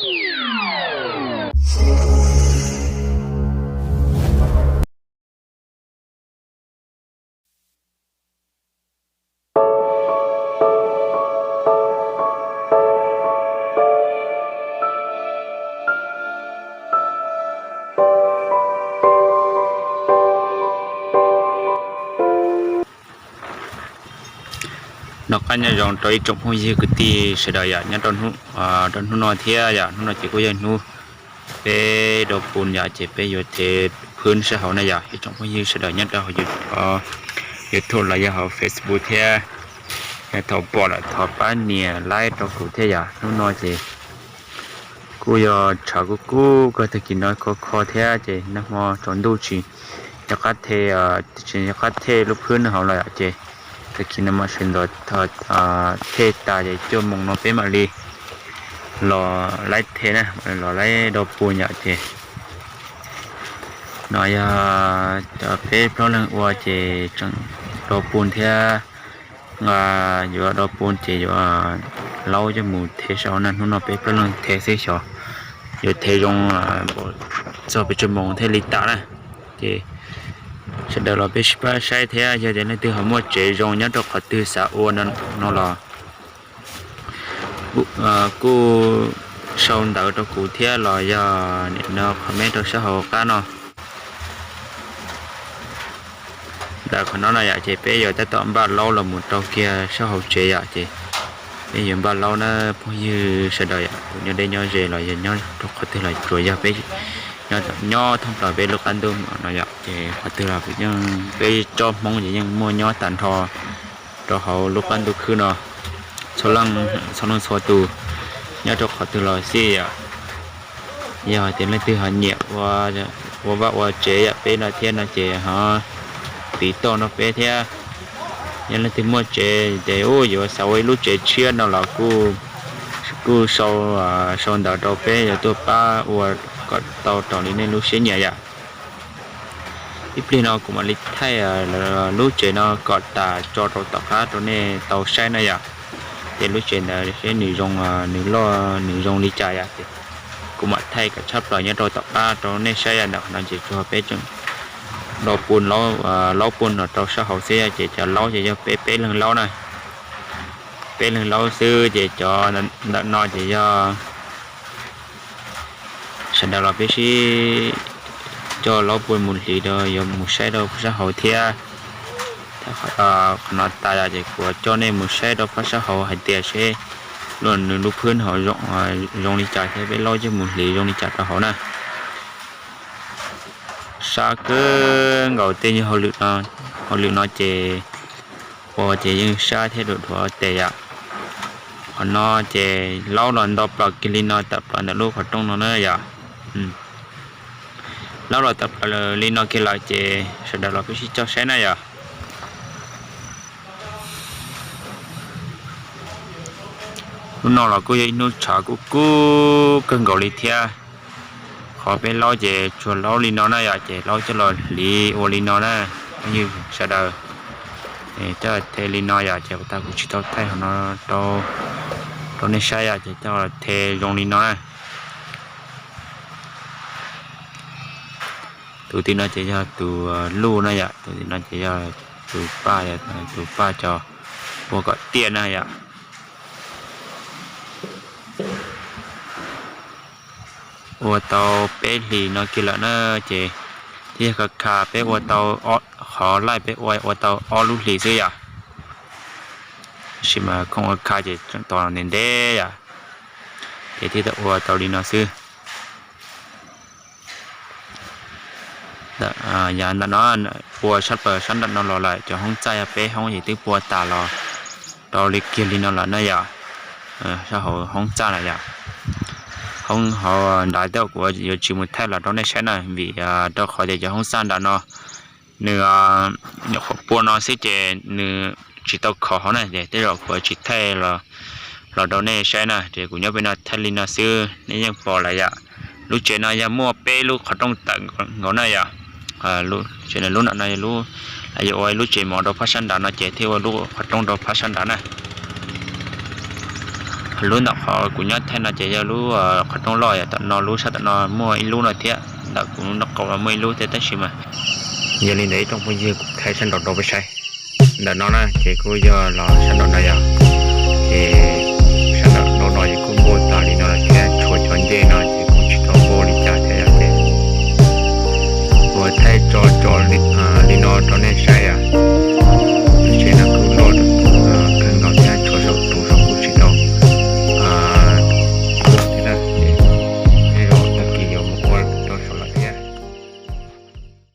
Noj qab nyob zoo rau ib tsoom phooj ywg kwv tij sawv daws yom, nyob rau hnub no thiab yom, hnub no ces kuj yog hnub peb dua pun yom, ces peb yuav thev phwb sab hauv na yom, ib tsoom phooj ywg sawv daws nyob rau hauv YouTube los yog hauv Facebook thiab, yog thaum pom lawm thov pab nias like rau kuv thiab yom, hnub no ces kuj yog tshav kub kub kawg, tag kis no kho kho thiab ces nag hmo tsaus ntuj tsis nco qab the, tsis nco qab the lub phwb no hauv los ces tag kis no mam sawv ntxov the tas ces cuaj moos no peb mam li los laib the na, los laib dua pun yom ces no yog peb plaub leeg ua ces tseem dua pun thiab, yuav dua pun ces yuav laub coj mus thev sab hauv na, hnub no peb plaub leeg thev xwb xyov yuav thev zoo txog pes tsawg moos thiaj li tas na. Ces sawv daws los peb sib pab saib thiab, yog tias leej twg ho muaj tsev zoo nyob rau qhov twg xav ua no los kuj sau ntawv rau kuv thiab los yog nim no comment rau sab hauv qab no. Ntawm qhov no no yom ces peb yuav tab tom npaj laub los mus rau kiag sab hauv tsev yom, ces peb yuav npaj laub na phooj ywg sawv daws yom, tus nyob deb nyob ze los yog nyob rau qhov twg los tsuas yog peb nyob thoob plaws peb lub qab ntuj no yom, ces qhov twg los yeej peb tsob Hmoob ces yeej muaj nyob tag nrho rau hauv lub qab ntuj khwb no, txhua leej txhua tus nyob rau qhov twg los xij yom. Yog tias leej twg ho nyiam ua vaj ua tsev yam peb no thiab no ces ho tiv toj nrog peb thiab. Yog leej twg muaj tsev ces u yuav xav ua ib lub tsev tshiab no los kuj sau ntawv rau peb yuav tuaj pab ua kom tau raws li nej lub siab nyiam yom. Ib pliag no kuv mam li thaij lub tsev no kom tas tso rau tom qab rau nej tau saib na yom. Ces lub tsev ntawd seb nws zoo, nws loj nws zoo li cas yom. Kuv mam thaij kom tshaj plaws nyob rau tom qab rau nej saib yom. Ntawm qhov no ces tsuas peb tseem dua pun, laub pun no rau sab hauv xwb ces cov laub ces yog peb peb leeg laub na. Peb leeg laub xwb ces cov ntawm no ces yog sawv daws los peb sib coj laub pun mus hliv rau yuav mus saib rau phab sab hauv thiab. Qhov no tas yom ces kuv coj nej mus saib rau phab sab hauv hais tias seb nws lub phwb hauv zoo li cas thiab peb laub coj mus hliv zoo li cas rau hauv na. Sab kawg nkaus tej nyuag hauj lwm no ces ua ces yeej sab thiab dhuav dhuav tes yom. Qhov no ces laub los nto plaws kiag li no tawm plaws ntawm lub qhov rooj no na yom. Laub los tawm plaws li no kiag lawm ces sawv daws los peb sib coj saib na yom. Hnub no los kuj yog ib hnub tshav kub kub kawg nkaus li thiab. Qhov peb laub ces tsuas laub li no na yom, ces laub coj los hliv ua li no na, phooj ywg sawv daws. Coj the li no yom, ces ua tag kuv tsis tau thaij qhov no rau nej saib yom, ces coj the zoo li no na. Tus tim no ces yog tus luj na yom, tus tim no ces yog tus paj, tus paj cov ua kom tiaj na yom. Ua tau peb hlis no kiag lawm na, ces thiaj yog kha kha peb ua tau, qhov laij peb ua ua tau ob lub hlis xwb yom. Tab sis mas khoom ua kha ces tseem tos ntev ntev yom, ces thiaj tau ua tau li no xwb. Yav ntawm no ua sab plaws sab nram no los lawm, cov hoob txaj yog peb hoob ces twb pua tas los rau li kiag li no lawm na yom. Sab hauv hoob txaj na yom, hoob hauv nrad tej kuv yuav tsis mus thaij los rau nej saib na, vim rau qhov tias cov hoob txaj nram no nws nyuam qhuav pua no xwb ces nws tsis tau khov hauv na, ces tej zaum kuv tsis thaij los rau nej saib na, ces kuv nyob pem no thaij li no xwb nej yeej pom lawm yom. Lub tsev no yog muaj peb lub qhov rooj tawm nkaus na yom. Tsev no lub nram no lub, yuav ua lub tsev mov rau phab sab nrad no ces thiaj ua lub qhov rooj rau phab sab nrad na. Lub ntawm qhov kuv nyob thaij no ces yog lub qhov rooj loj, yog tom no lub sab tom no muaj ib lub no thiab, ntawm kuv lub nraub qaum muaj ib lub thiab tab sis mas. Yog li ntawd ib tsoom phooj ywg, kuv thaij sab nraud rau peb saib. Ntawm no na ces kuj yog los sab nraud no yog